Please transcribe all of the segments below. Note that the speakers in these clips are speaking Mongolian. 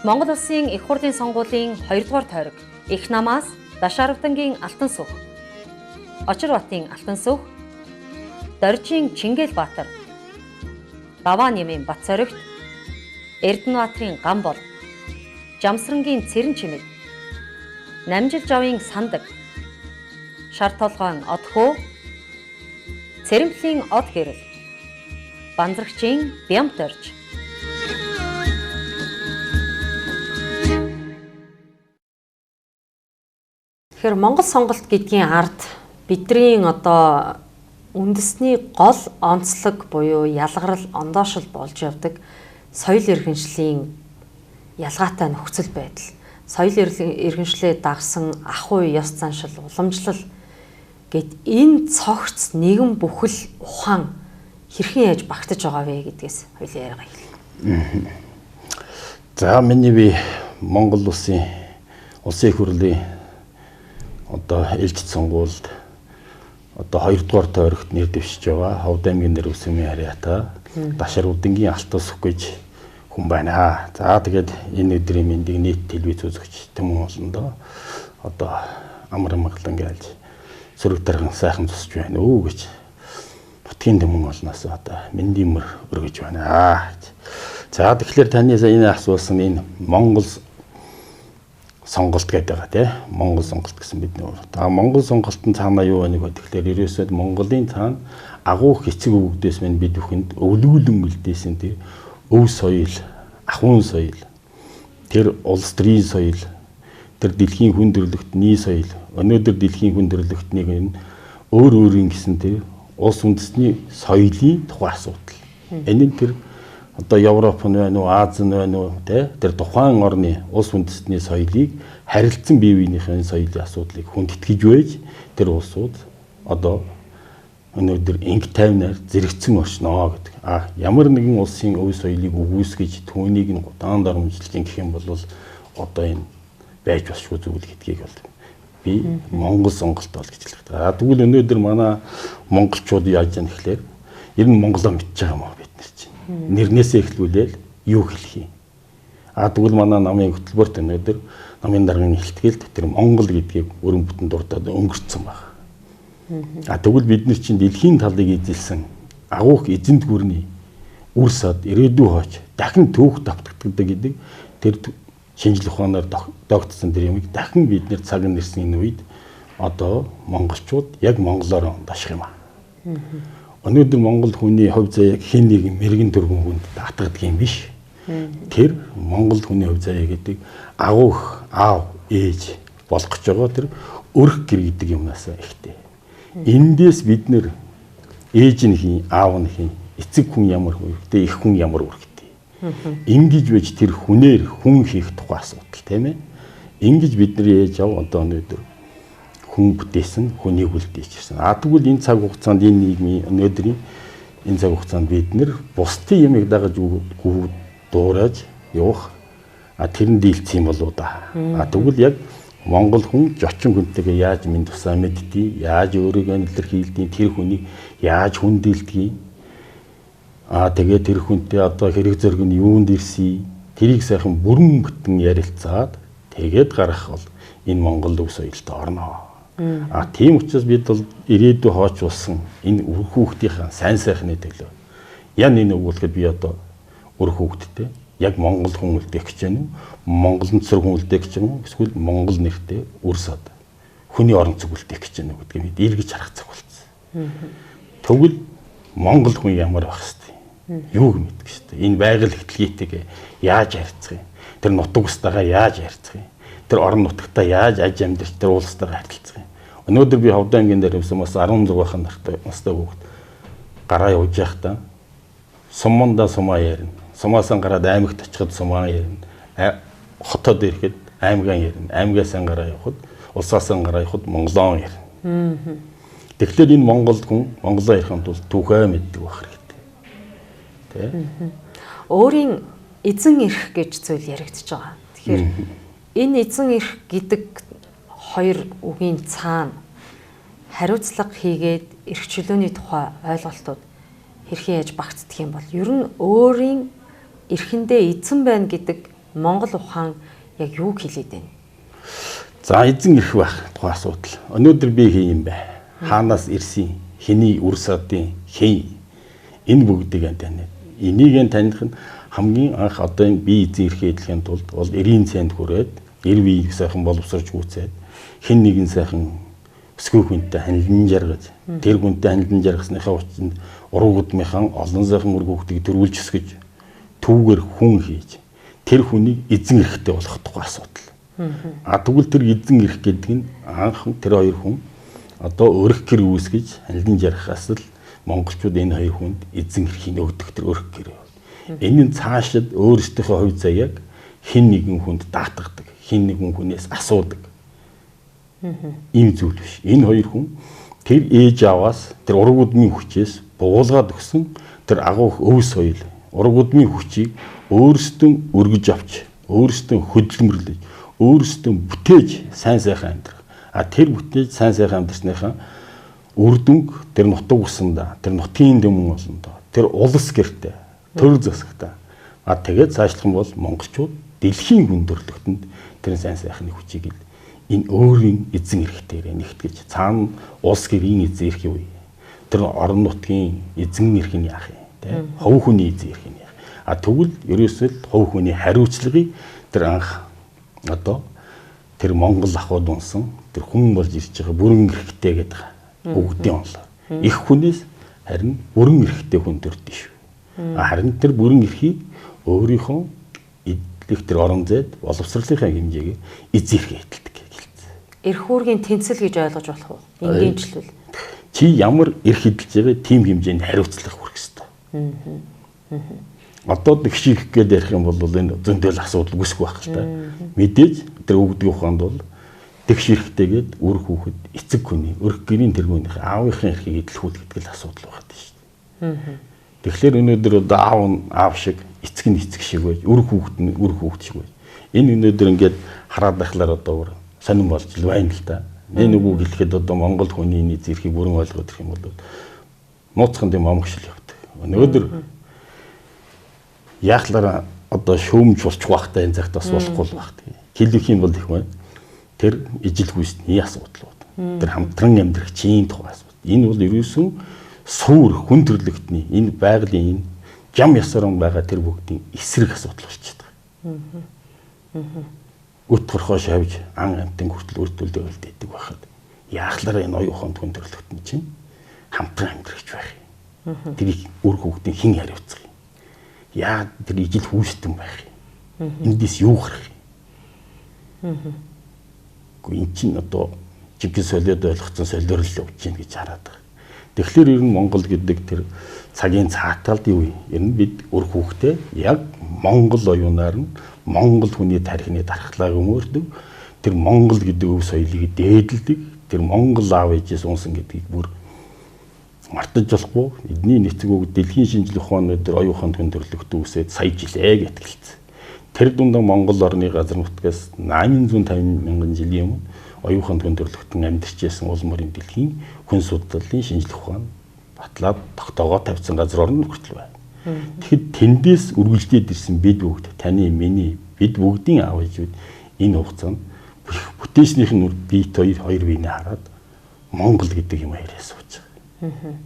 Монгол Улсын Их хурлын сонгуулийн 2 дугаар тойрог. Их намаас Дашарвдангийн Алтан сүх, Очирбатын Алтан сүх, Доржийн Чингэлбаатар, Даваа нэмийн Бат Соригт, Эрдэнэбаатарын Гамбол, Жамсрангийн Цэрэн Чимэг, Намжил Жавын Сандаг, Шар толгойн Одхөө, Цэрэмтлийн Од Гэрэл, Банзрагчийн Бямт Орж. Тэгэхээр Монгол сонголт гэдгийн ард бидний одоо үндэсний гол онцлог буюу ялгарл ондоошол болж явдаг соёл иргэншлийн ялгаатай нөхцөл байдал, соёл иргэншлээ дагсан ах уй ёс заншил, уламжлал гэд энэ цогц нэгэн бүхэл ухаан хэрхэн яаж багтаж байгаа вэ гэдгээс хоёлын яриагаа эхэлье. За, миний би Монгол улсын Улсын их хурлын одоо ээлжит сонгуульд одоо 2 дугаар тойрогт нэр дэвшиж байгаа Ховд аймгийн Нэрвсэмийн харьяатай Дашар Үдэнгийн Алтан сүх гэж хүн байна. За, тэгээд энэ өдрийн мэндийг нийт телевиз үзэгч тэмүүн олондоо одоо амар амгалан гэлж сөрөг дарган сайхан зусч байна өө гэж бутгийн тэмүүн олноос одоо мэндийн мөр өргөж байна. За, тэгэхээр таны энэ асуусан энэ Монгол сонголт гэдэг байгаа, тий. Монгол сонголт гэсэн бидний. За, Монгол сонголтын цаанаа юу байна вэ гэхээр ерөөсөө Монголын цаана агуух эцэг өвгдөөс минь бид бүхэнд өвлүүлэн үлдээсэн тэр өв соёл, ахуйн соёл, тэр улс төрийн соёл, тэр дэлхийн хүн төрөлхтний соёл, өнөөдөр дэлхийн хүн төрөлхтнийг энэ өөр өөрийн гэсэн тэр улс үндэсний соёлын тухай асуудал. Энэ нь тэр одоо Европ нь байна уу, Аз нь байна уу, тэ, тэр тухайн орны улс үндэстний соёлыг харилцан бие биенийхээ соёлын асуудлыг хүндэтгэж байж тэр улсууд одоо өнөөдөр инг тайвнаар зэрэгцэн оршноо гэдэг. А ямар нэгэн улсын өв соёлыг үгүйсгэж түүнийг нь гудаан дарамжлж гэх юм бол одоо энэ байж болшгүй зүйл гэдгийг бол би Монгол сонголт бол гэж хэлэх. А тэгвэл өнөөдөр манай монголчууд яаж яах гэхээр ер нь Монголоо мэдж байгаа юм уу бид нар чинь? Нэрнээсээ эхлүүлээл юу хэлэх юм. А тэгвэл манай намын хөтөлбөрт өнөөдөр намын даргын ихтгэлд тэр Монгол гэдгийг өрөн бүтэн дурдаад өнгөрцөн байна. А тэгвэл бид нар чинь дэлхийн талыг эзэлсэн агуух эзэнт гүрний үр сад ирээдүй хойч дахин түүх давтагддаг гэдэг тэр шинжлэх ухаанаар догтсон тэр юмыг дахин бид нэр цаг нь ирсэн энэ үед одоо монголчууд яг монголоор даших юм аа. Өнөөдөр монгол хүний хувь заяаг хэн нэгэн мэрэгэн төргөн хүнд даатгадаг юм биш. Тэр монгол хүний хувь заяа гэдэг агуух аав ээж болох гэж байгаа тэр өрх гэр гэдэг юмнаас ихтэй. Эндээс бид нэр ээж нь хин, аав нь хин, эцэг хүн ямар үүрэгтэй, эх хүн ямар үүрэгтэй. Ингэж байж тэр хүнээр хүн хийх тухай асуудал, тийм ээ. Ингэж бидний ээж аав одоо өнөөдөр хүн бүтээсэн, хүнийг үлдээж ирсэн. А тэгвэл энэ цаг хугацаанд энэ нийгмийн өнөөдрийн энэ цаг хугацаанд бид нэр бусдын ямыг дагаж гүв дуурайж явах, а тэр нь дийлцсэн юм болоо да. А тэгвэл яг монгол хүн жочин хүнтэйгээ яаж мэд тусаа мэддий, яаж өөрийгөө илэрхийлдیں, тэр хүнийг яаж хүндэлдгийг, а тэгээ тэр хүнтэй одоо хэрэг зөрг нь юунд ирсэн, тэрийг сайхан бүрэн бүтэн ярилцаад тэгээд гарах бол энэ Монгол өв соёлд орно. А тийм учраас бид бол ирээдүй хооч болсон энэ үр хүүхдийнхээ сайн сайхны төлөө ян энэ өгүүлэхэд би одоо үр хүүхдтэй яг монгол хүн үлдээх гэж байна уу? Монгол цэцэр хүн үлдээх гэж байна уу? Эсвэл монгол нэртэй үр сад хүний орон зэг үлдээх гэж байна уу гэдгийг бид эргэж харах цаг болсон. Тэгвэл монгол хүн ямар байх хэвтэй? Юуг мэдэх хэвтэй? Энэ байгаль хөтөлгийтэйгээ яаж харьцах юм? Тэр нутаг устайгаа яаж харьцах юм? Тэр орон нутагтаа яаж аж амьдрч тэр уулстайгаа харилцах юм? Өнөөдөр би Ховд аймгийн дээр явсан бас 16 нартай настай хүүхэд гараа явж байхдаа суманда сумаа ярина. Сумаасан гараад аймагт очиход сумаа ярина. Хотод ирэхэд аймгаан ярина. Аймгаасан гараа явхад, улсаасан гараа явхад монголон ярина. Тэгэхээр энэ монгол хүн монголоо ярихын тулд түүхээ мэддэг байх хэрэгтэй. Тэ? Өөрийн эзэн эрх гэж зүйл яригдчихэж байгаа. Тэгэхээр энэ эзэн эрх гэдэг хоёр үгийн цаана хариуцлага хийгээд эрх чөлөөний тухай ойлголтууд хэрхэн яаж багтдаг юм бол ер нь өөрийн эрхэндээ эзэн байна гэдэг Монгол ухаан яг юу хэлээд байна? За, эзэн эрх байх тухай асуудал. Өнөөдөр би хин юм бэ? Хаанаас ирсэн? Хэний үр садын хэн? Энэ бүгдийг таних. Энийг таних нь хамгийн анх одоо энэ би эзэн эрхээ эдлэхийн тулд бол эрийн цайнд хүрээд эр бие сайхан боловсрож гүйцээд хэн нэгэн сайхан өсгөө хүнтэй ханилан жаргаж, тэр хүнтэй ханилан жаргасныхаа учинд уран гудмынхаа олон сайхан үр хүүхдийг төрүүлж өсгөж, түүгээр хүн хийж, тэр хүнийг эзэн эрхтэй болгох тухай асуудал. А тэгвэл тэр эзэн эрх гэдэг нь анх тэр хоёр хүн одоо өрх гэр үүсгэж ханилан жаргахаас л монголчууд энэ хоёр хүнд эзэн эрхийг өгдөг тэр өрх гэр. Энэ нь цаашид өөрсдийнхөө хувь заяаг хэн нэгэн хүнд даатгадаг, хэн нэгэн хүнээс асуудаг. Ийм зүйл биш. Энэ хоёр хүн тэр ээж аваас, тэр ураг удмын хүчээс буулгаад өгсөн тэр агуу өв соёл, ураг удмын хүчийг өөрсдөө өргөж авч, өөрсдөө хөдөлмөрлөж, өөрсдөө бүтээж сайн сайхан амьдрах. А тэр бүтээж сайн сайхан амьдрсныхаа үр дүнг тэр нутаг усандаа, тэр нутгийн дөмөн олондоо, тэр улс гэртээ, төр засагтаа. А тэгээд цаашлах юм бол монголчууд дэлхийн хүндрэлтэнд тэр сайн сайхны хүчийг л энэ өөрийн эзэн эрхтээрээ нэгтгэж, цаана улс гэрийн эзэн эрх юу? Тэр орон нутгийн эзэн эрх нь яах юм, тэ? Хувь хүний эзэн эрх нь яах. А тэгвэл ерөөсөө л хувь хүний хариуцлагыг тэр анх одоо тэр Монгол ахуйд унсан тэр хүн болж ирж байгаа бүрэн эрхтэй гэдэг бүгдийн онолоор. Их хүнээс харин бүрэн эрхтэй хүн төрдөн шүү. Харин тэр бүрэн эрхийг өөрийнхөө эдлэх тэр орон зайд боловсролынхаа хэмжээгээр эзэн эрхээ эдэлдэг гэж хэлсэн. Эрх үүргийн тэнцэл гэж ойлгож болох уу? Энгийнчлвэл. Чи ямар эрх эдэлж байгаа тийм хэмжээнд хариуцлага хүрэх ёстой. Одоо тэгш ирэх гээд ярих юм бол энэ зөндөл асуудал үүсэх байх л та. Мэдээж тэр өгдөг ухаанд бол тэгш эрхтэйгээд үр хүүхэд эцэг хүний, өрх гэрийн тэргүүнийх аавынхын эрхийг эдлэхүүл гэдэг л асуудал байгаа шүү дээ. Тэгэхээр өнөөдөр одоо аав нь аав шиг, эцэг нь эцэг шиг байж, үр хүүхэд нь үр хүүхэд шиг байж. Энэ өнөөдөр ингээд хараад байхлаар одоо бүр сонирн болж л байна л та. Нэг үг хэлэхэд одоо Монгол хүний энэ зэрхийг бүрэн ойлгоод ирэх юм бол нууцхан тийм омгшил явдаг. Өнөөдөр яахлаараа одоо шөөмж болчих байхтай энэ цагт бас болохгүй л байх. Хэлэх юм бол их байна. Тэр ижил хүйсний асуудлууд. Тэр хамтран амьдрагчийн тухай асуудал. Энэ бол ерөөсөн суур хүн төрлөختний энэ байгалийн энэ жам ясаран байгаа тэр бүгдийн эсрэг асуудал болчиход байгаа. Өт хорхоо шавж ан амтан хүртэл үр төлдөө үлдээдэг байхад яахлаараа энэ оюун ухаанд хүн төрлөختний чинь хамтран амьдрагч байх юм. Тэрийг үр хүүхдийн хэн хариуцах юм? Яа тэр ижил хүүстэн байх юм? Эндээс юу гарах юм? Гэхдээ эн чинь одоо жинхэнэ солиод ойлгоцсон солиор л явж гин гэж хараад байгаа. Тэгэхээр ер нь Монгол гэдэг тэр цагийн цааталд юу юм? Ер нь бид үр хүүхдээ яг Монгол оюунаар нь Монгол хүний тархины дархлааг өмөрдөг, тэр Монгол гэдэг өв соёлыг дээдэлдэг, тэр Монгол аав ээжээс унсан гэдгийг бүр мартаж болохгүй. Эдний нэцэг үг дэлхийн шинжлэх ухааны дээр оюун ухаанд хүн төрлөختөө үсээд сая жилээ гэтгэлцсэн. Тэр дундаа Монгол орны газар нутгаас 850 мянган жилийн өмнө оюун ухаанд хүн төрлөختөн амьдарч байсан уул морин дэлхийн хүн судлалын шинжлэх ухаан батлаад тогтоогоо тавьсан газар орн хүртэл байна. Тэгэхэд тэндээс үргэлжлээд ирсэн бид бүгд, таны, миний, бид бүгдийн аав ээжүүд энэ хугацаанд бүтээснийх нь бит хоёр биенээ хараад Монгол гэдэг юм яриа сууж байгаа.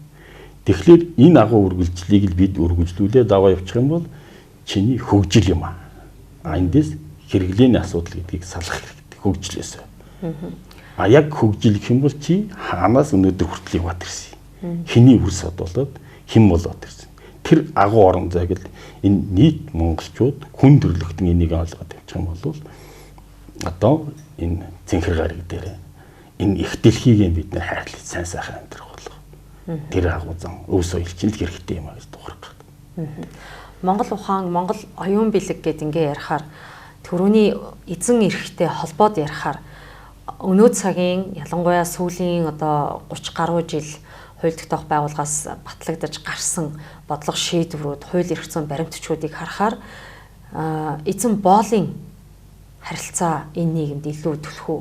Тэгэхээр энэ агуу үргэлжлэлийг л бид үргэлжлүүлээ даваа явчих юм бол чиний хөгжил юм аа. А эндээс хэрэглээний асуудал гэдгийг салах хэрэгтэй хөгжлөөс. А яг хөгжил гэх юм бол чи хаанаас өнөөдөр хүртэл яваад ирсэн. Хэний үр сад болоод хэн болоод ирсэн. Тэр агуу орон зайг л энэ нийт монголчууд хүн төрлөختөн энийг ойлгоод явчих юм бол одоо энэ цэнхэр гариг дээр энэ их дэлхийг бид нэр хайрлаж сайн сайхан амьдрах болох. Тэр агуу зан өв соёл чинь л хэрэгтэй юм а гэж дуугарах гэдэг. Монгол ухаан, Монгол оюун бэлэг гэд ингээ ярихаар төрөний эзэн эрхтэй холбоод ярихаар өнөө цагийн ялангуяа сүүлийн одоо 30 гаруй жил хууль тогтоох байгууллагаас батлагдаж гарсан бодлого шийдвэрүүд, хууль эрх зүйн баримтчгуудыг харахаар эзэн боолын харилцаа энэ нийгэмд илүү түлхүү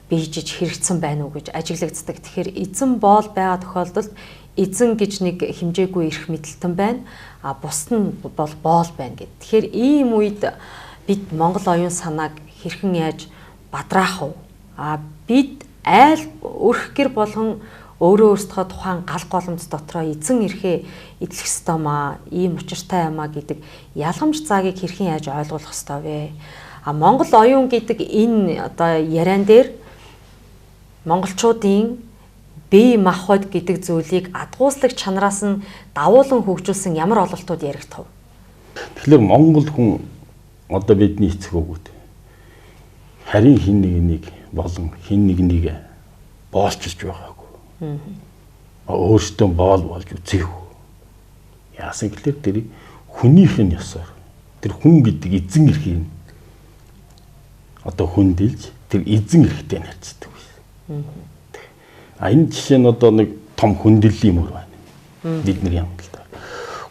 бийжиж хэрэгцсэн байна уу гэж ажиглагддаг. Тэгэхээр эзэн боол байгаа тохиолдолд эзэн гэж нэг хэмжээгүй эрх мэдэлтэн байна. А бус нь бол боол байна гэд. Тэгэхээр ийм үед Бид Монгол оюун санааг хэрхэн яаж бадраах вэ? А бид айл өрх гэр болгон өөрөө өөрсдөө тухайн гал голомт дотроо эзэн эрхээ эдлэх ёстой маа, ийм учиртай юм а гэдэг ялгамж заагийг хэрхэн яаж ойлгох ёстой вэ? А Монгол оюун гэдэг энэ одоо яриан дээр монголчуудын бие махбод гэдэг зүйлийг адгууслаг чанараас нь давуулан хөгжүүлсэн ямар ололтууд яригдах вэ? Тэгэхээр Монгол хүн одоо бидний эцэг өгөөд харин хин нэг болон хин нэг боолчилж байгаагүй. Өөртөө боол болж үзээгүй. Яасан гэхээр тэр хүнийх нь ёсоор тэр хүн гэдэг эзэн эрхийг одоо хүндэлж тэр эзэн эрхтэй харьцдаг байсан. А энэ жишээ нь одоо нэг том хүндэлийн мөр байна. Бидний амталтай.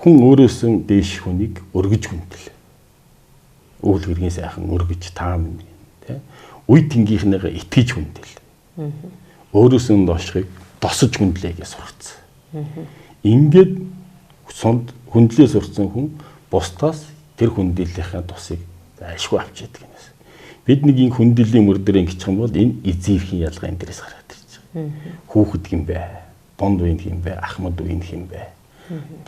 Хүн өөрөөс нь дээш хүнийг өргөж хүндэл. Үйл хэргийн сайхан өргөж таам тий. Үе тэнгийнхнийгээ итгэж хүндэл. Өөрөөс нь доошхыг досож хүндлээ гэж сургацсан. Ингээд хүндлээ сурцсан хүн бусдаас тэр хүндлэлийнхээ тусыг ашгүй авч яадаг юм. Бид нэг энэ хүндэлийн мөр дээр ингэчих юм бол энэ эзэн эрхийн ялгаа энэ дээрээс гараад ирж байгаа. Хүүхэд юм бэ, дунд үеийн юм бэ, ахмад үеийн юм бэ.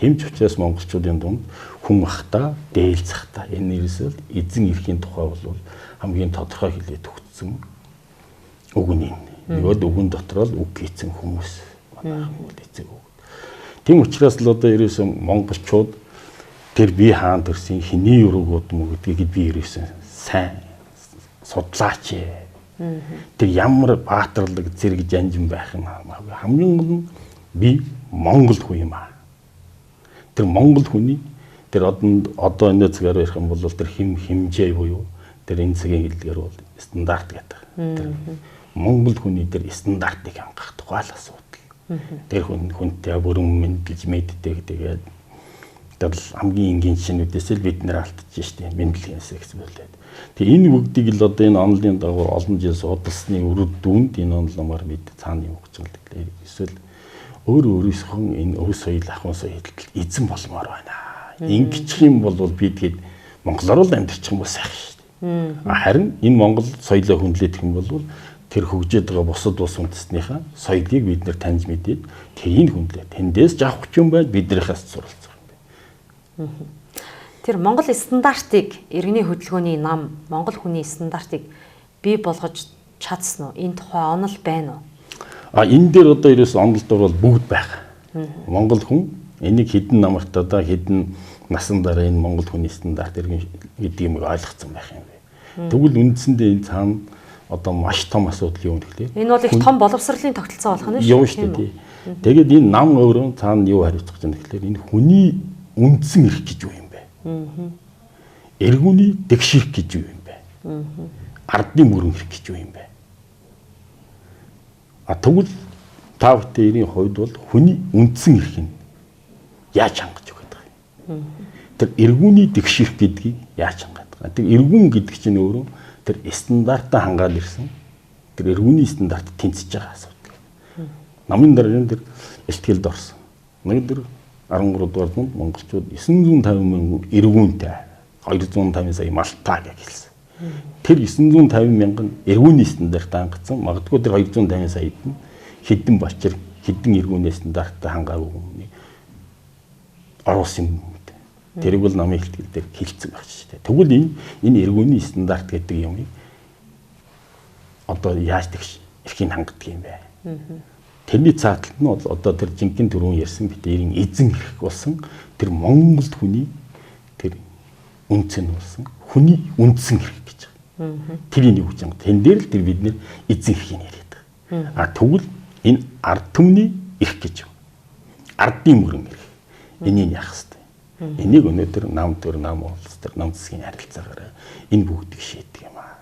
Тэмч учраас монголчуудын дунд хүн ахта, дээл захта энэ нэрсэл эзэн эрхийн тухай бол хамгийн тодорхой хэлээд өгсөн үг нь энэ. Нөгөөд үгэн дотор л үг хийцэн хүмүүс манайхан бол эцэг үг. Тийм учраас л одоо ерөөсөн монголчууд тэр би хаан төрсөн хэний өрөг удам гэдгийг би ерөөсөн сайн судлаач. Тэр ямар баатарлаг зэрэг жанжин байх юм хамаагүй. Хамгийн гол нь би монгол хүн юм аа. Тэр монгол хүний тэр одоо энэ цагаар ярих юм бол тэр хэмжээ буюу тэр энэ цагийн хэллэгээр бол стандарт гэдэг. Тэр монгол хүний тэр стандартыг хангах тухай л асуудал. Тэр хүнтэй бүрэн мэдлж мэддэг тэгээд тэр хамгийн энгийн жишээнүүдээс л бид нэр алдчих штеп мэдлэгийн секс болоод. Тэгээ энэ бүгдийг л одоо энэ онлын дагуу олон жил судалсны үр дүнд энэ онломоор бид цаана юм гэж байна. Эсвэл өөр өөрөөсөө энэ өв соёл ахуйн соёлд эзэн болмоор байна. Ингэчих юм бол би тэгэд монголоор л амьдарчих юм бол сайхан шүү дээ. Харин энэ монгол соёлоо хүндлэх юм бол тэр хөгжөөд байгаа бусад улс үндэстнийхээ соёлыг бид нэр таньж мэдээд тэрийг хүндлээ. Тэндээс жавах юм байна биднийхээс суралцах юм байна. Тэр Монгол стандартыг иргэний хөдөлгөөний нам Монгол хүний стандартыг бий болгож чадсан уу? Энэ тухай онол байна уу? А энэ дээр одоо ерөөс онол дор бол бүгд байх. Монгол хүн энийг хэдэн намартаа да хэдэн насан дараа энэ Монгол хүний стандарт иргэн гэдэг юм ойлгоцсон байх юм бэ. Тэгвэл үндсэндээ энэ цаана одоо маш том асуудал юм гэхлээр. Энэ бол их том боловсролын тогтолцоо болох нь шүү дээ. Тэгээд энэ нам өөрөө цаана юу хариуцах гэж байна гэхлээр энэ хүний үндсэн эрх гэж юу юм бэ? Эргүүний дэгш эрх гэж юу юм бэ? Ардын мөрөн эрх гэж юу юм бэ? А тэгвэл та бүхэн хувьд бол хүний үндсэн эрх нь яаж хангаж өгöd байгаа юм? Тэр эргүүний дэгш эрх гэдгийг яаж хангаад байгаа? Тэр эргүүн гэдэг чинь өөрөө тэр стандартаа хангаад ирсэн. Тэр эргүүний стандарт тэнцэж байгаа асуудал. Намын дараагийн тэр ихтгэлд орсон. Нэг тэр 13 дугаар зуунд монголчууд 950 мянган эргүүнтэй 250 сая малтаа гэж хэлсэн. Тэр 950 мянган эргүүний стандарт хангацсан. Магадгүй тэр 250 саяд нь хэдэн балчир хэдэн эргүүний стандартаа хангаагүй хүмүүний оруулсан юм. Тэрийг бол намын ихтгэл дээр хэлсэн байх шүү дээ. Тэгвэл энэ эргүүний стандарт гэдэг юмыг одоо яаж тэгш эрхийг хангадаг юм бэ? Тэрний цааталт нь бол одоо тэр жинхэнэ түрүүн ярьсан бидний эзэн эрх болсон тэр монгол хүний тэр үндсэн болсон хүний үндсэн эрх гэж байгаа. Тэрийг юу гэж юм. Тэн дээр л тэр бид нэр эзэн эрхийг яриад байгаа. А тэгвэл энэ ард түмний эрх гэж юм. Ардын мөрөн эрх. Энийг яах ёстой. Энийг өнөөдөр нам төр нам улс төр нам засгийн харилцаагаар энэ бүгдийг шийддэг юм аа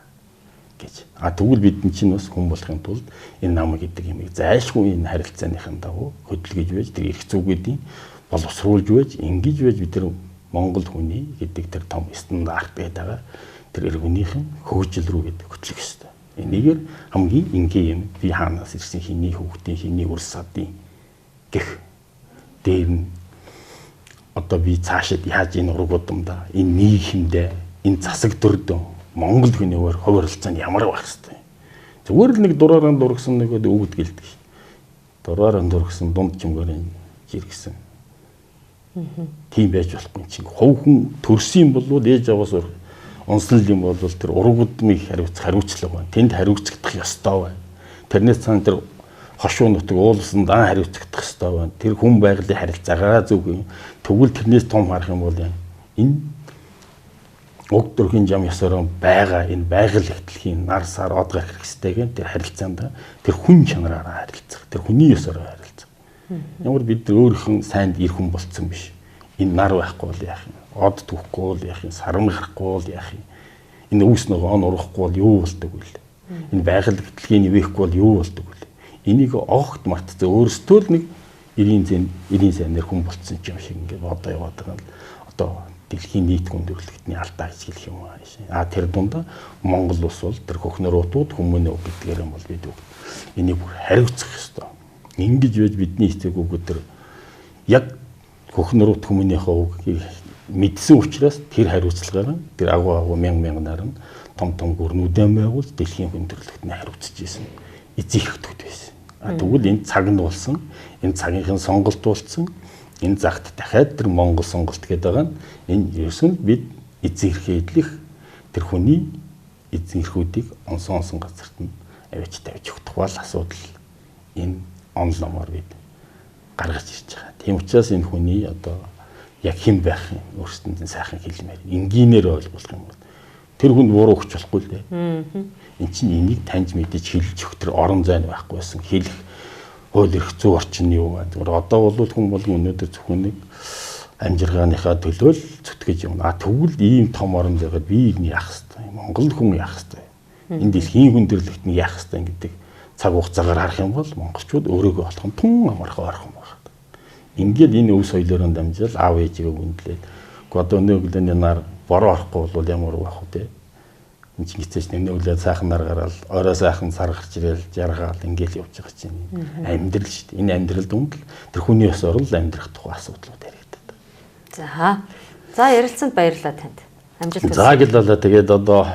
гэж. А тэгвэл бид чинь бас хүн болохын тулд энэ нам гэдэг юмыг зайлшгүй энэ харилцааныхын дагуу хөдөлгөж байж тэр эрх зүйгүүдийн боловсруулж байж ингэж байж бид тэр Монгол хүний гэдэг тэр том стандарт гэдэг байгаа тэр эргүүнийхэн хөгжил рүү гэдэг хөтлөх ёстой. Энийгээр хамгийн энгийн юм би хаанаас ирсэн хэний хүүхдийн хэний үр садын гэх дээр нь одоо би цаашид яаж энэ ураг удамдаа энэ нийгэмдээ Энэ засаг төрдөө Монгол хүний хувь харилцаа нь ямар байх хэвтэй. Зүгээр л нэг дураараа дургсан нэг өвд гэлдэг шин. Дураараа дургсан дунд чимгээр жиргсэн. Тийм байж болохгүй чинь хувь хүн төрсөн юм бол ээж аваас унсан юм бол тэр ургадмыг хариуцах хариуцлага байна. Тэнд хариуцагдах ёстой байна. Тэрнээс цаана тэр хошуу нутаг уулсан дан хариуцагдах ёстой байна. Тэр хүн байгалийн харилцаагаа зөв юм. Тэгвэл тэрнээс том харах юм бол энэ уг төрхийн жам ёсороо байгаа энэ байгаль ихтлхийн нар сар од гарах хэрэгтэй гэн тэр харилцаанд тэр хүн чанараараа харилцах, тэр хүний ёсороо харилцах. Ямар бид нар өөрийнхөө сайнд ир хүн болцсон биш. Энэ нар байхгүй бол яах юм? Од түхгүй бол яах юм? Саран гарахгүй бол яах юм? Энэ өвс нөгөө он урахгүй бол юу болдог вэ? Энэ байгаль гэтлгийн нивэхгүй бол юу болдог вэ? Энийг огт мартцсан өөрсдөө л нэг 90 сайнэр хүн болцсон юм шиг ингээд бодоо яваад байгаа нь одоо дэлхийн нийт хүндрэлтний алдаа гэж хэлэх юм аа. А тэр дундаа Монгол улс бол тэр хөхнөрөтүүд хүмүүний үг гэдгээр юм бол бид энийг бүр хариуцах ёстой. Ингэж байж бидний эцэг үгүүд тэр яг хөхнөрөт хүмүүнийхээ үгийг мэдсэн учраас тэр хариуцлагаар тэр агуу агуу мянга мянганаар нь том том гүрнүүдэн байгуул дэлхийн хүндрэлтний хариуцж исэн эзэн хэрэгтүүд байсан. А тэгвэл энэ цаг нь болсон, энэ цагийнхэн сонголт болсон, энэ загт дахиад тэр Монгол сонголт гэдэг байгаа нь энэ ерөөсөн бид эзэн эрхээ эдлэх тэр хүний эзэн эрхүүдийг онсон онсон газарт нь авчиж тавьж өгөх тухай асуудал энэ онол номоор бид гаргаж ирж байгаа. Тийм учраас энэ хүний одоо яг хэн байх юм өөрсдөнд нь сайхан хэлмээр энгийнээр ойлгуулах юм бол тэр хүнд буруу өгч болохгүй л дээ. Эн чинь энийг таньж мэдэж хэлж өгөх тэр орон зай нь байхгүй байсан. Хэлэх хууль эрх зүйн орчин нь юу вэ? Зүгээр одоо бол хүн болгон өнөөдөр зөвхөн нэг амжиргааныхаа төлөө л зүтгэж явна. А тэгвэл ийм том орон зайгаад би энэ яах хэвтэй? Монгол хүн яах хэвтэй? Энэ дэлхийн хүндрэлт нь яах хэвтэй гэдэг цаг хугацаагаар харах юм бол монголчууд өөрийгөө олох нь тун амархан ойрхон байна. Ингээд энэ өв соёлоор дамжаал аав ээжигээ хүндлээд үгүй одоо өнөө өглөөний нар бороо орохгүй бол ямар байх вэ? Энд чинь гисэж нэмнэ өглөө сайхан нар гараал орой сайхан сар гарч ирээл жаргаал ингээл явж байгаа чинь амьдрал шүү дээ. Энэ амьдрал дунд л тэр хүний ёсоор л амьдрах тухай асуудлууд яригддаг. За. За ярилцсанд баярлалаа танд. Амжилт хүсье. За гэлээ тэгээд одоо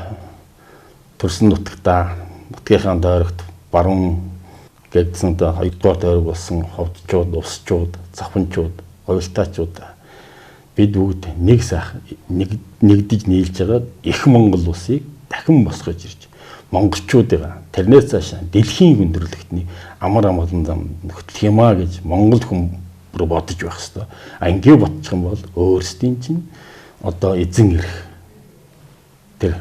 төрсөн нутагтаа нутгийнхаа дойрогт баруун гэдсэн одоо 2 дугаар тойрог болсон ховдчууд, усчууд, завханчууд, говьлтаачууд бид бүгд нэг сайхан нэгдэж нийлж байгаа их Монгол улсыг дахин босгож ирж монголчуудыг тэрнээс цаашаа дэлхийн хүндрэлтний амар амгалан зам нөхтлөх юм а гэж монгол хүн бүр бодож байх хэвээр. А ингэ бодчих юм бол өөрсдийн чинь одоо эзэн эрх тэр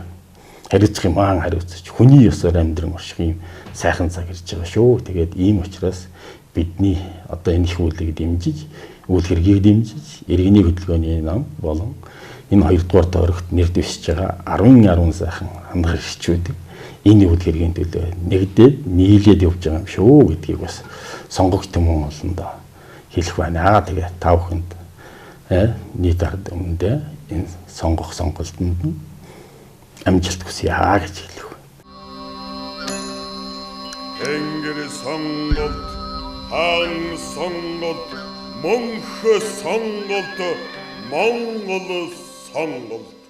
хариуцах юм аа хариуцаж хүний ёсоор амьдран орших юм сайхан цаг ирж байгаа шүү. Тэгээд ийм учраас бидний одоо энэ их үйлийг дэмжиж, үйл хэргийг дэмжиж, иргэний хөдөлгөөний нам болон энэ 2 дугаар тойрогт нэр дэвшиж байгаа 10 сайхан хандах ирчүүдийг энэ үйл хэргийн төлөө нэгдээд нийлээд явж байгаа юм шүү гэдгийг бас сонгогч түмэн олондоо хэлэх байна. Тэгээ та бүхэнд нийт ард өмнөдөө энэ сонгох сонголтонд нь амжилт хүсье гэж хэлэх. Тэнгэр сонголт, хаан сонголт, мөнх сонголт, Монгол сонголт.